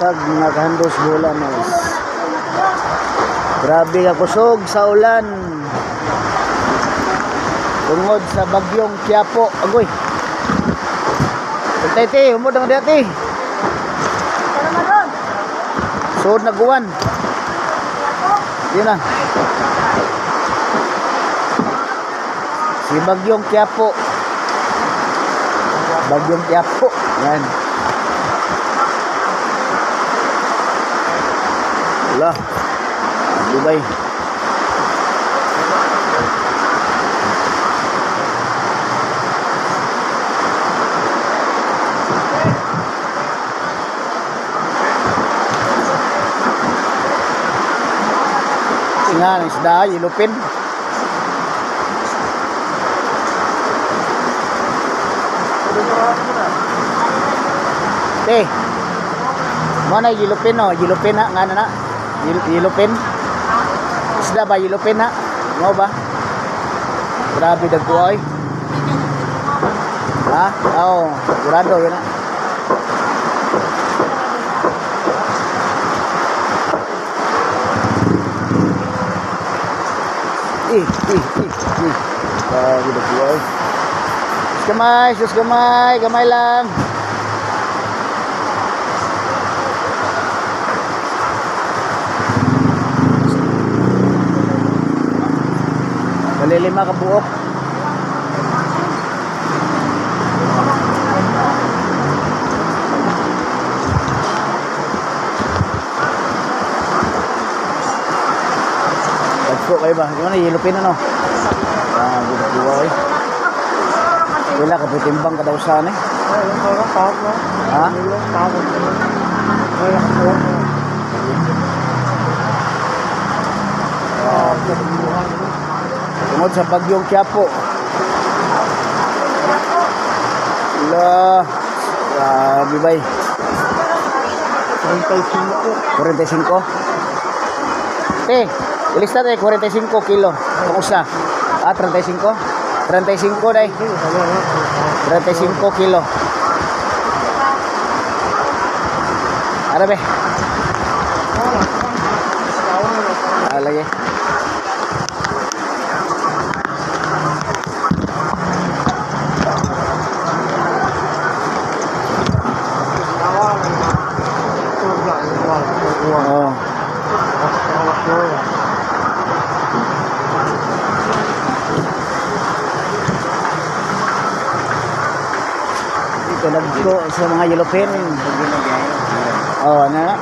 Buntag, mga kahandos bolanos. Grabe ka kusog sa ulan. Tungod sa bagyong Quiapo. Agoy. Tay te, humod ang dati. Suod na guwan. Yun na. Si Bagyong Quiapo. Bagyong Quiapo. Yan. Wala. Dubai. Nga, ng isda, yellow. Te, mo na yellowfin, no, yellowfin na, nga na na. Yellowfin. Isda ba, yellowfin na? Mo ba? Grabe dagko ay. Ha? Oo, kurado yun na. Eh, eh, eh, eh. Grabe dagko ay. Sus gamay, sus gamay, gamay lang. Bali 5 ka buok. Dagko kayo ba? Yung ano, yellowfin ano? Ah, dagko ay. Wala ka timbang ka daw sana eh. Ha? Tungod sa bagyong Quiapo. Wala. Grabe bay. 35. 45. Te, ilista te, 45 kilo. Ang usa. Ah, 35? 35 day. 35 kilo. Ara be. Ah, lagi. Oh. Ito nagko sa mga yellowfin. Oh, ano na?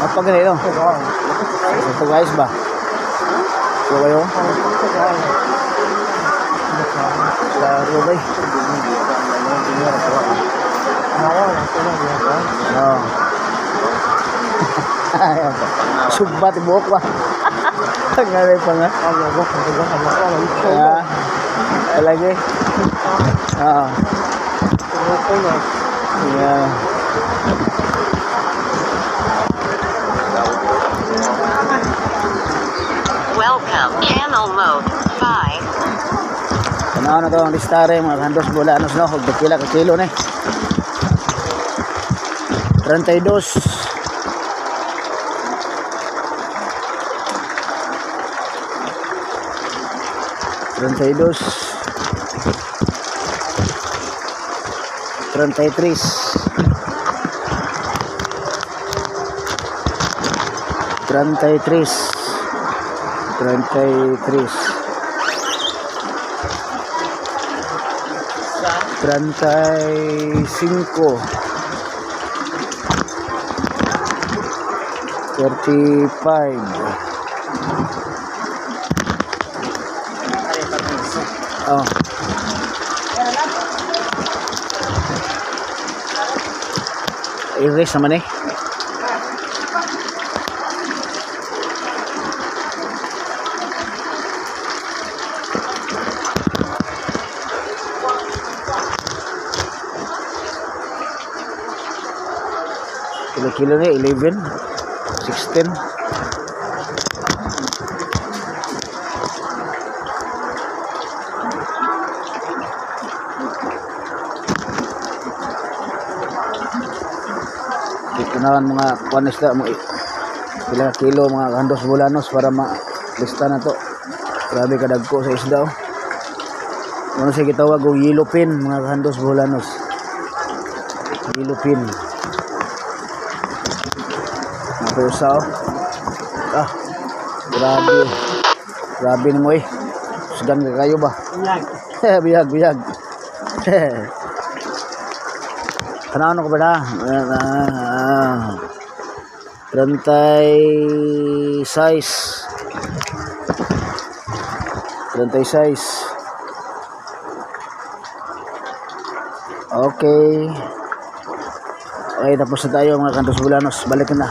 Apa ganito? Ito guys ba? Ito kayo? Laro ba? Oh. Sumbat buhok ba? Ngalay pa nga. Ah. Lagi. Ah. Yeah. Welcome. Channel mode 5. Tanaw na to ang listare mga kandos bolanos no, og pila ka kilo ni. 32. 32. 33. 33. 33. 35. 35. Oh. Erase naman eh. Kilo-kilo na 11, 16. Tanawan mga kuan isda, mga pila ka kilo, mga kandos bulanos, para ma-lista na to. Grabe kadagko sa isda oh. Ano siya gitawag og yellowfin, mga kandos bulanos. Yellowfin. Napusa oh. Ah, grabe. Grabe ni mo eh. Sudan ka kayo ba? Biyag, biyag. Tanawon ko ba na? Ah, 36. 36. Okay. Okay, tapos na tayo, mga kantos bulanos. Balik na.